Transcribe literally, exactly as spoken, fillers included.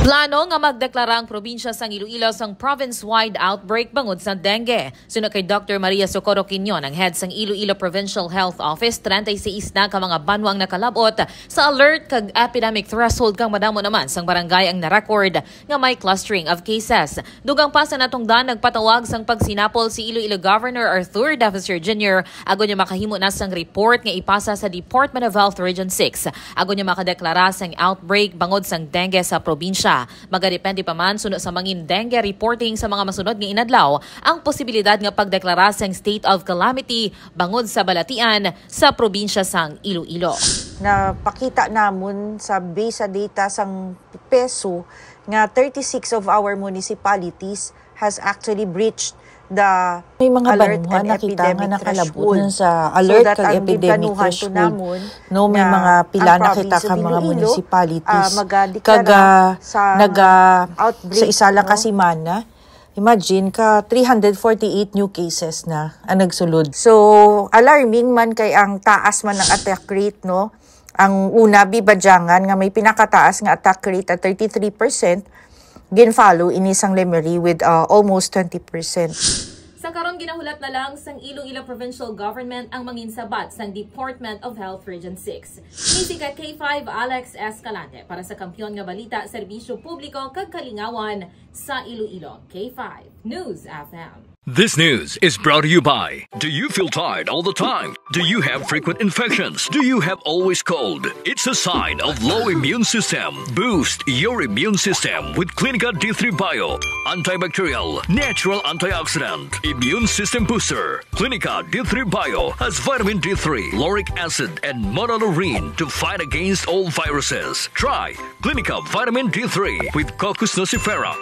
Plano nga magdeklara ang probinsya sang Iloilo sang province-wide outbreak bangod sa dengue. Suno kay Doctor Maria Socorro Quinion, ang head sang Iloilo Provincial Health Office, treinta y seis na ka mga banwa ang nakalab-ot sa alert kag epidemic threshold, kag madamo naman sang barangay ang na-record nga may clustering of cases. Dugang pa sa natungdan, nagpatawag sang pagsinapol si Iloilo Governor Arthur Daviser Junior agod nga makahimo na sang report nga ipasa sa Department of Health Region six agod nga makadeklara sang outbreak bangod sang dengue sa probinsya. Magadepende pa man, suno sa mangin dengue reporting sa mga masunod nga inadlaw, ang posibilidad nga pagdeklara sang state of calamity bangod sa balatian sa probinsya sang Iloilo. Napakita namon sa base sa data sang PESO nga thirty-six of our municipalities has actually breached the May mga alert banwa and na kita nga epidemic nakalabot threshold. Na sa So alert that kag ang epidemic gibdanuhan to threshold. Namon No, may nga mga pila ang na kita province ka of mga Iloilo, municipalities. Ah, magadeklara Kag, ah, sa naga-, outbreak, sa isa lang no? Ka semana, imagine ka, three hundred forty-eight new cases na ang nagsulod. So, alarming man kay ang taas man ng attack rate, no? Ang una, Bibadyangan, nga may pinakataas nga attack rate at thirty-three percent, gin-follow ini sang Lemery with, uh, almost twenty percent. Sa karon, ginahulat na lang sang Iloilo Provincial Government ang manginsabat sang Department of Health Region six. Ini si ka K five Alex Escalante para sa Kampiyon nga Balita, Serbisyo Publiko kag Kalingawan sa Iloilo, K five News F M. This news is brought to you by. Do you feel tired all the time? Do you have frequent infections? Do you have always cold? It's a sign of low immune system. Boost your immune system with Clinica D three Bio. Antibacterial, natural antioxidant, immune system booster. Clinica D three Bio has vitamin D three, lauric acid, and monolaurin to fight against all viruses. Try Clinica Vitamin D three with Cocos nucifera.